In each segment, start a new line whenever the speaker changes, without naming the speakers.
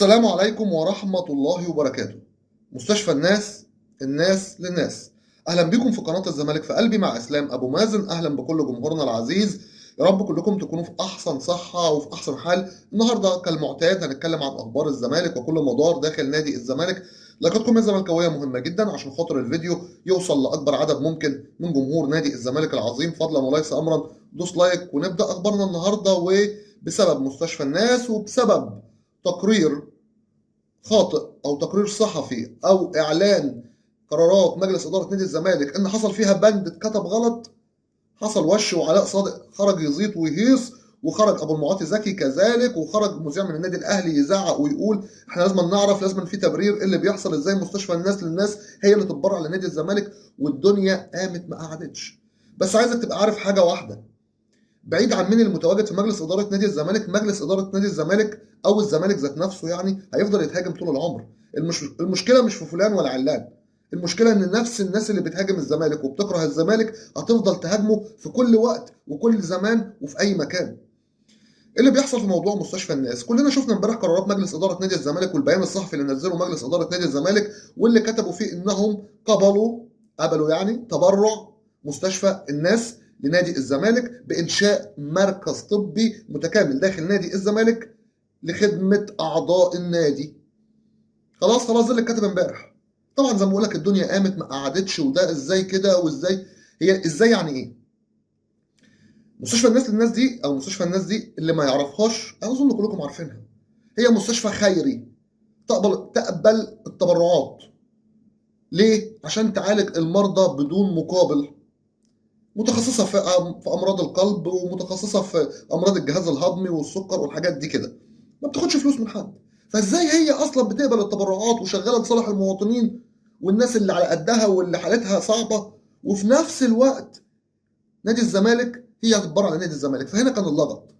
السلام عليكم ورحمة الله وبركاته. مستشفى الناس، الناس للناس. أهلا بكم في قناة الزمالك في قلبي مع إسلام أبو مازن. أهلا بكل جمهورنا العزيز، يا رب كلكم تكونوا في أحسن صحة وفي أحسن حال. النهاردة كالمعتاد هنتكلم عن أخبار الزمالك وكل مدار داخل نادي الزمالك. لايكاتكم يا زملكاوية مهمة جدا عشان خاطر الفيديو يوصل لأكبر عدد ممكن من جمهور نادي الزمالك العظيم. فضلا وليس أمرا دوس like ونبدأ أخبارنا النهاردة. وبسبب مستشفى الناس وبسبب تقرير خاطئ او تقرير صحفي او اعلان قرارات مجلس ادارة نادي الزمالك ان حصل فيها بند اتكتب غلط، حصل وش، وعلاء صادق خرج يزيط ويهيص، وخرج ابو المعاطي زكي كذلك، وخرج مذيع من النادي الاهلي يزعق ويقول احنا لازم نعرف، لازم في تبرير ايه اللي بيحصل، ازاي مستشفى الناس للناس هي اللي تتبرع لنادي الزمالك، والدنيا قامت ما قعدتش. بس عايزك تبقى عارف حاجة واحدة، بعيد عن مين المتواجد في مجلس ادارة نادي الزمالك، مجلس ادارة نادي الزمالك او الزمالك ذات نفسه يعني هيفضل يتهاجم طول العمر. المشكلة مش في فلان ولا علان، المشكلة ان نفس الناس اللي بتهاجم الزمالك وبتكره الزمالك هتفضل تهاجمه في كل وقت وكل زمان وفي اي مكان. ايه اللي بيحصل في موضوع مستشفى الناس؟ كلنا شفنا امبارح قرارات مجلس ادارة نادي الزمالك والبيان الصحفي اللي نزله مجلس ادارة نادي الزمالك واللي كتبوا فيه انهم قبلوا يعني تبرع مستشفى الناس لنادي الزمالك بإنشاء مركز طبي متكامل داخل نادي الزمالك لخدمة أعضاء النادي. خلاص ده اللي اتكتب امبارح. طبعا زي ما بقول لك الدنيا قامت ما قعدتش، وده ازاي كده وازاي هي ازاي يعني ايه مستشفى الناس للناس دي او مستشفى الناس دي؟ اللي ما يعرفهاش انا اظن كلكم عارفينها، هي مستشفى خيري تقبل التبرعات. ليه؟ عشان تعالج المرضى بدون مقابل، متخصصة في امراض القلب ومتخصصه في امراض الجهاز الهضمي والسكر والحاجات دي كده، ما بتاخدش فلوس من حد. فازاي هي اصلا بتقبل التبرعات وشغالة لصالح المواطنين والناس اللي على قدها واللي حالتها صعبة، وفي نفس الوقت نادي الزمالك هي هتتبرع لنادي الزمالك؟ فهنا كان اللغط.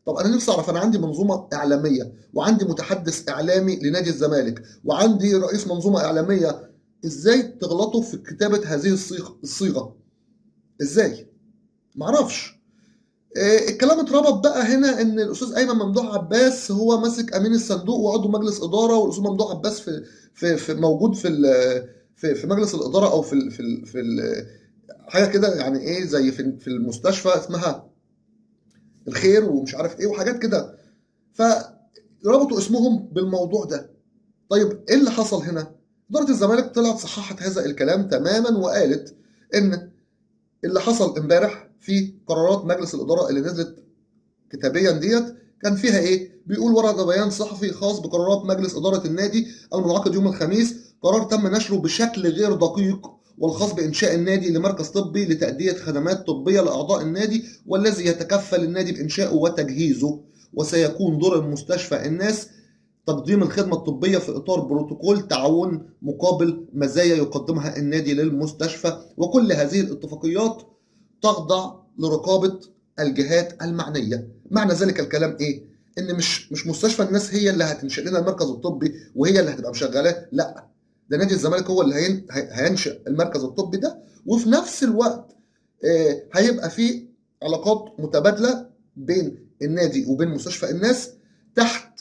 طب انا نفسي اعرف، انا عندي منظومة اعلامية وعندي متحدث اعلامي لنادي الزمالك وعندي رئيس منظومة اعلامية، ازاي تغلطوا في كتابه هذه الصيغة؟ ازاي؟ معرفش. الكلام اتربط بقى هنا ان الاستاذ ايمن ممدوح عباس هو ماسك امين الصندوق وعضو مجلس ادارة، والاستاذ ممدوح عباس في في, في موجود في في في مجلس الادارة او في في في حاجة كده يعني ايه زي في المستشفى اسمها الخير ومش عارف ايه وحاجات كده، فربطوا اسمهم بالموضوع ده. طيب ايه اللي حصل هنا؟ ادارة الزمالك طلعت صححت هذا الكلام تماما وقالت ان اللي حصل امبارح في قرارات مجلس الادارة اللي نزلت كتابيا ديت كان فيها ايه؟ بيقول ورد بيان صحفي خاص بقرارات مجلس ادارة النادي المنعقد يوم الخميس، قرار تم نشره بشكل غير دقيق والخاص بانشاء النادي لمركز طبي لتاديه خدمات طبية لاعضاء النادي، والذي يتكفل النادي بانشائه وتجهيزه، وسيكون دور المستشفى الناس تقديم الخدمة الطبية في إطار بروتوكول تعاون مقابل مزايا يقدمها النادي للمستشفى، وكل هذه الاتفاقيات تخضع لرقابة الجهات المعنية. معنى ذلك الكلام إيه؟ إن مش مستشفى الناس هي اللي هتنشئ لنا المركز الطبي وهي اللي هتبقى مشغلاه، لا، ده نادي الزمالك هو اللي هينشئ المركز الطبي ده، وفي نفس الوقت هيبقى فيه علاقات متبادلة بين النادي وبين مستشفى الناس تحت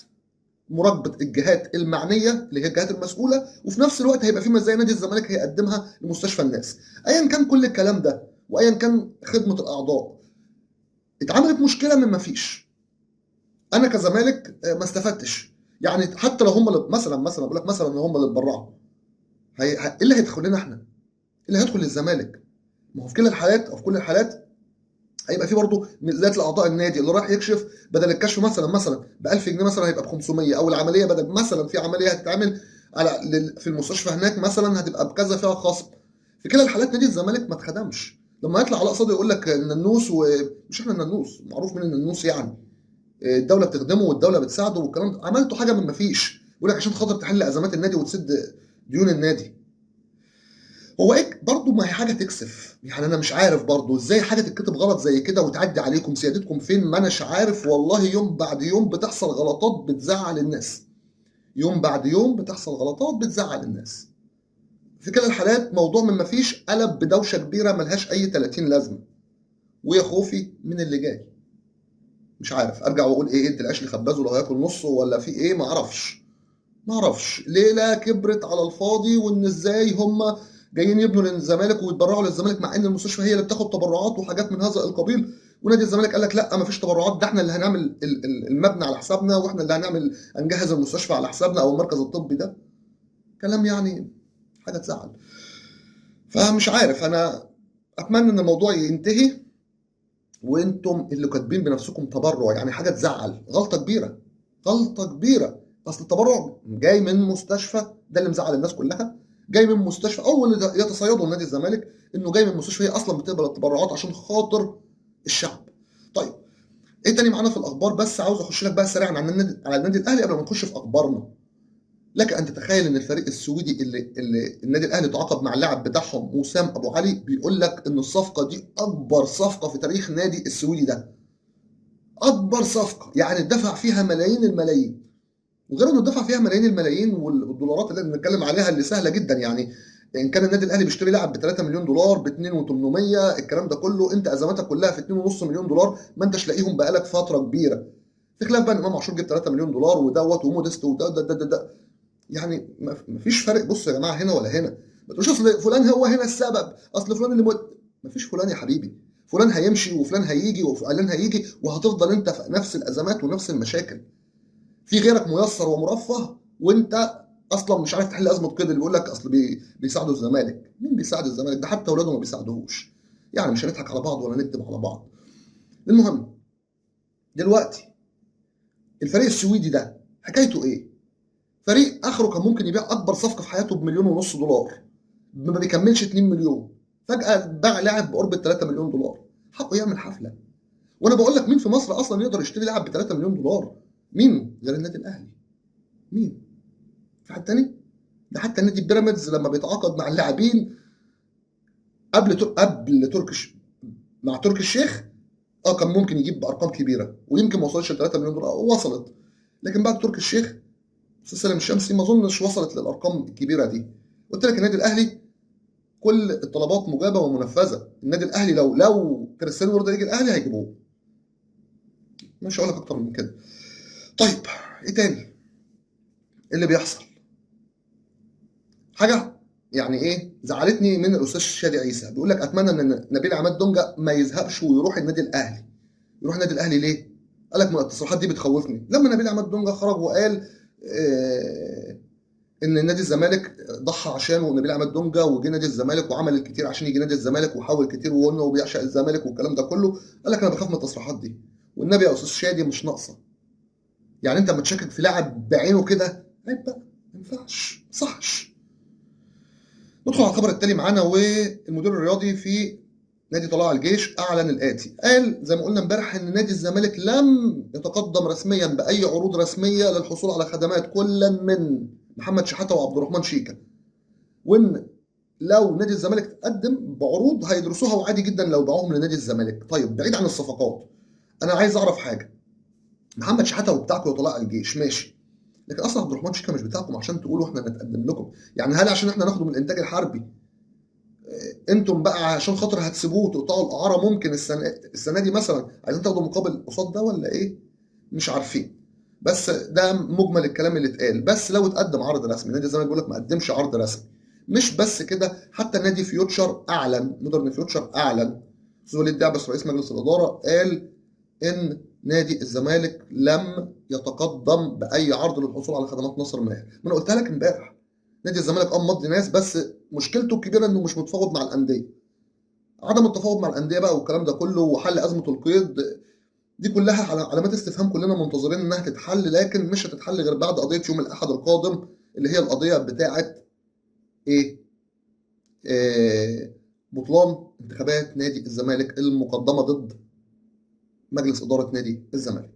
مراقبة الجهات المعنية اللي هي الجهات المسؤولة، وفي نفس الوقت هيبقى في مزايا نادي الزمالك هيقدمها لمستشفى الناس. ايا كان كل الكلام ده وايا كان خدمة الاعضاء، اتعملت مشكلة من ما فيش. انا كزمالك ما استفدتش يعني، حتى لو هم اللي مثلا بقول لك مثلا ان هم اللي اتبرعوا، ايه اللي هيدخل لنا احنا؟ ايه اللي هيدخل للزمالك؟ ما هو في كل الحالات او في كل الحالات هيبقى في برضه ميزات لاعضاء النادي، اللي رايح يكشف بدل الكشف مثلا ب 1000 جنيه مثلا هيبقى ب 500، او العملية بدل مثلا في عملية هتتعمل على في المستشفى هناك مثلا هتبقى بكذا فيها خصم. في كلا الحالات نادي الزمالك ما اتخدمش. لما يطلع علاء صادق يقول لك الننوس، ومش احنا الننوس معروف مين الننوس يعني، الدولة بتخدمه والدولة بتساعده والكلام ده، عملتوا حاجة من ما فيش. يقول لك عشان خاطر تحل ازمات النادي وتسد ديون النادي. هو ايه برضه؟ ما هي حاجة تكسف يعني، انا مش عارف برضه ازاي حاجة تتكتب غلط زي كده وتعدي عليكم، سيادتكم فين؟ ما اناش عارف والله. يوم بعد يوم بتحصل غلطات بتزعل الناس، يوم بعد يوم بتحصل غلطات بتزعل الناس. في كلا الحالات موضوع من ما فيش قلب بدوشه كبيرة ملهاش اي 30 لازمه، ويا خوفي من اللي جاي. مش عارف ارجع واقول ايه، ادي العيش لخبازه لو هياكل نصه ولا في ايه، ما اعرفش. ما اعرفش ليلة كبرت على الفاضي، وان ازاي هم جايين يبنوا للزمالك ويتبرعوا للزمالك مع ان المستشفى هي اللي بتاخد تبرعات وحاجات من هذا القبيل. ونادي الزمالك قال لك لا ما فيش تبرعات، ده احنا اللي هنعمل المبنى على حسابنا، واحنا اللي هنجهز المستشفى على حسابنا او المركز الطبي ده. كلام يعني حاجة تزعل. فمش عارف، انا اتمنى ان الموضوع ينتهي وانتم اللي كاتبين بنفسكم تبرع، يعني حاجة تزعل، غلطه كبيرة، غلطه كبيرة. اصل التبرع جاي من مستشفى، ده اللي مزعل الناس كلها، جاي من مستشفى. اول يتصيدوا نادي الزمالك انه جاي من مستشفى هي اصلا بتقبل التبرعات عشان خاطر الشعب. طيب ايه تاني معانا في الاخبار؟ بس عاوز اخش لك بقى سريعا على النادي الاهلي قبل ما نخش في اخبارنا. لك ان تتخيل ان الفريق السويدي اللي النادي الاهلي تعاقد مع اللاعب بتاعهم وسام ابو علي، بيقول لك ان الصفقة دي اكبر صفقة في تاريخ نادي السويدي ده، اكبر صفقة، يعني دفع فيها ملايين الملايين. وغير انه دفع فيها ملايين الملايين والدولارات اللي بنتكلم عليها اللي سهلة جدا، يعني ان كان النادي الاهلي بيشتري لاعب ب 3 مليون دولار، ب 2.800، الكلام ده كله، انت ازماتك كلها في 2.5 مليون دولار ما انتش لاقيهم بقالك فترة كبيرة. في خلاف بقى امام عاشور جاب 3 مليون دولار ودوت ومودست وده ده ده ده, ده. يعني مفيش فرق. بصوا يا جماعة هنا ولا هنا، ما تقولوش اصل فلان هو هنا السبب، اصل فلان اللي مفيش فلان يا حبيبي، فلان هيمشي وفلان هيجي وفلان هيجي، وهتفضل انت في نفس الازمات ونفس المشاكل. في غيرك ميسر ومرفه وانت اصلا مش عارف تحل ازمة قيد. اللي بيقول لك اصل بيساعدوا الزمالك، مين بيساعد الزمالك؟ ده حتى اولاده ما بيساعدوهوش. يعني مش هنضحك على بعض ولا نكذب على بعض. المهم دلوقتي الفريق السويدي ده حكايته ايه؟ فريق اخره كان ممكن يبيع اكبر صفقة في حياته ب1.5 مليون دولار، ما بيكملش 2 مليون، فجاة باع لاعب بقرب 3 مليون دولار. حقه يعمل حفلة. وانا بقول لك مين في مصر اصلا يقدر يشتري لاعب ب 3 مليون دولار؟ مين غير النادي الاهلي؟ مين؟ في حد تاني؟ ده حتى نادي بيراميدز لما بيتعاقد مع اللاعبين قبل مع تركي الشيخ كان ممكن يجيب بارقام كبيرة ويمكن ما وصلتش ل 3 مليون دولار، وصلت. لكن بعد تركي الشيخ استاذ سالم الشمسي ما اظنش وصلت للارقام الكبيرة دي. قلت لك النادي الاهلي كل الطلبات مجابه ومنفذه. النادي الاهلي لو كريستيانو رونالدو يجي الاهلي هيجيبوه، مش هقول لك اكتر من كده. طيب ايه تاني؟ ايه اللي بيحصل؟ حاجة يعني ايه زعلتني من الاستاذ شادي عيسى، بيقول لك اتمنى ان نبيل عماد دونجا ما يزهقش ويروح النادي الاهلي. يروح النادي الاهلي ليه؟ قال لك ما التصريحات دي بتخوفني. لما نبيل عماد دونجا خرج وقال ان نادي الزمالك ضحى عشانه نبيل عماد دونجا، وجه نادي الزمالك وعمل الكتير عشان يجي نادي الزمالك وحاول كتير وقلنا وبيعشق الزمالك والكلام ده كله، قال لك انا بخاف من التصريحات دي. والنبي يا استاذ شادي مش ناقصه، يعني انت لما تشكك في لاعب بعينه كده عيب بقى، ما ينفعش، ما صحش. ندخل على الخبر التالي معانا، والمدير الرياضي في نادي طلائع الجيش اعلن الاتي. قال زي ما قلنا امبارح ان نادي الزمالك لم يتقدم رسميا باي عروض رسمية للحصول على خدمات كلا من محمد شحاته وعبد الرحمن شيكا، وان لو نادي الزمالك تقدم بعروض هيدرسوها وعادي جدا لو باعوهم لنادي الزمالك. طيب بعيد عن الصفقات، انا عايز اعرف حاجة. محمد شحاته وبتاعكم يا طلائع الجيش ماشي، لكن اصلا عبد الرحمن شيكا مش بتاعكم عشان تقولوا احنا نتقدم لكم. يعني هل عشان احنا ناخده من الانتاج الحربي انتم بقى عشان خاطر هتسيبوه وتقطعوا الاعارة ممكن السنة دي مثلا عايزين تاخدوا مقابل قصاد ده ولا ايه؟ مش عارفين. بس ده مجمل الكلام اللي اتقال. بس لو اتقدم عرض رسمي، نادي الزمالك بيقول لك ما قدمش عرض رسمي. مش بس كده، حتى نادي فيوتشر اعلن، مودرن فيوتشر اعلن، استاذ وليد دعبس رئيس مجلس الادارة قال ان نادي الزمالك لم يتقدم باي عرض للحصول على خدمات ناصر ماهر. ما انا قلتها لك امبارح، نادي الزمالك مضي ناس، بس مشكلته الكبيرة انه مش متفاوض مع الاندية. عدم التفاوض مع الاندية بقى والكلام ده كله وحل ازمة القيد دي كلها علامات استفهام كلنا منتظرين انها تتحل، لكن مش هتتحل غير بعد قضية يوم الاحد القادم اللي هي القضية بتاعه ايه؟ بطلان انتخابات نادي الزمالك المقدمة ضد مجلس ادارة نادي الزمالك.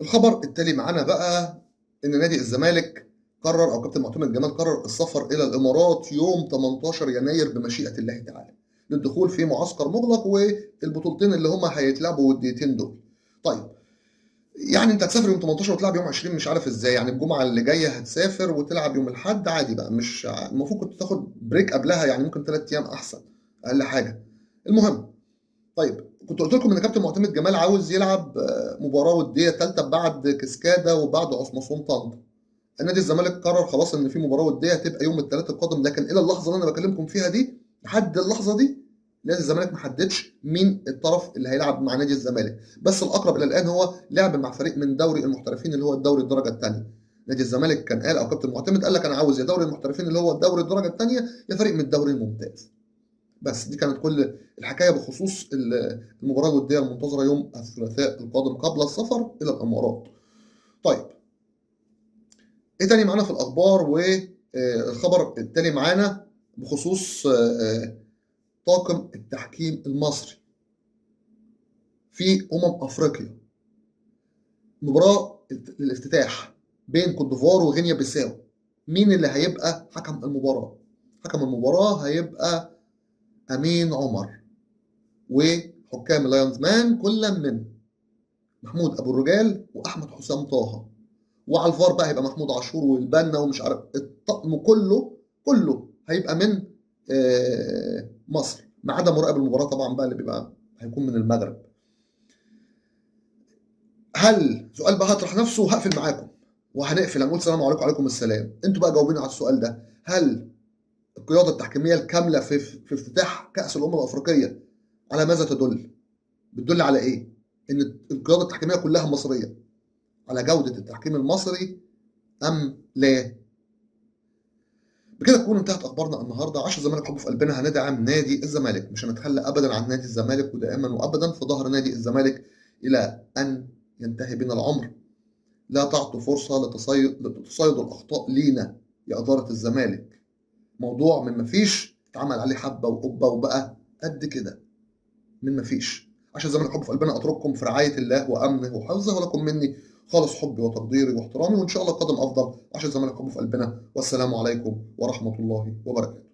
الخبر التالي معانا بقى ان نادي الزمالك قرر، او كابتن معتمد جمال قرر السفر الى الامارات يوم 18 يناير بمشيئة الله تعالى للدخول في معسكر مغلق والبطولتين اللي هما هيتلعبوا والدقيقتين دول. طيب يعني انت هتسافر يوم 18 وتلعب يوم 20، مش عارف ازاي، يعني الجمعة اللي جاية هتسافر وتلعب يوم الاحد عادي بقى، مش المفروض كنت تاخد break قبلها، يعني ممكن 3 ايام احسن اقل حاجة. المهم طيب كنت قلت لكم ان كابتن معتمد جمال عاوز يلعب مباراة وديه ثالثة بعد كسكاده وبعد عصمصون طنطا. نادي الزمالك قرر خلاص ان في مباراة وديه هتبقى يوم الثلاثاء القادم، لكن الى اللحظة اللي انا بكلمكم فيها دي، لحد اللحظة دي نادي الزمالك ما حددش مين الطرف اللي هيلعب مع نادي الزمالك، بس الاقرب الى الان هو لعب مع فريق من دوري المحترفين اللي هو الدوري الدرجة الثانية. نادي الزمالك كان قال، او كابتن معتمد قال لك انا عاوز يا دوري المحترفين اللي هو الدوري الدرجة الثانية، يا فريق من الدوري الممتاز. بس دي كانت كل الحكاية بخصوص المباراة الودية المنتظره يوم الثلاثاء القادم قبل السفر الى الامارات. طيب ايه تاني معانا في الاخبار؟ والخبر التالي معانا بخصوص طاقم التحكيم المصري في افريقيا. مباراة الافتتاح بين كوت ديفوار وغينيا بيساو، مين اللي هيبقى حكم المباراة؟ حكم المباراة هيبقى امين عمر، وحكام ال linesman كل من محمود ابو الرجال واحمد حسام طه، وعلى الفار بقى هيبقى محمود عاشور والبنا ومش عارف، الطقم كله هيبقى من مصر، ما عدا مراقب المباراة طبعا بقى اللي بيبقى هيكون من المغرب. هل سؤال بقى هطرح نفسه وهقفل معاكم وهنقفل، هنقول سلام عليكم وعليكم السلام، انتوا بقى جاوبيني على السؤال ده. هل القيادة التحكيميه الكاملة في افتتاح كاس الامم الافريقية على ماذا تدل؟ بتدل على ايه؟ ان القيادة التحكيميه كلها مصرية، على جوده التحكيم المصري ام لا؟ بكده تكون انتهت اخبارنا النهارده. عشان الزمالك حبه في قلبنا، هندعم نادي الزمالك، مش هنتخلى ابدا عن نادي الزمالك، ودائما وابدا في ظهر نادي الزمالك الى ان ينتهي بنا العمر. لا تعطوا فرصة لتصيد الاخطاء لينا يا ادارة الزمالك. موضوع من مفيش اتعمل عليه حبه وقبه وبقى قد كده، من مفيش. عشان الزمالك حبه في قلبنا، اترككم في رعاية الله وامنه وحفظه، ولكم مني خالص حبي وتقديري واحترامي، وان شاء الله قادم افضل. عشان الزمالك حبه في قلبنا، والسلام عليكم ورحمة الله وبركاته.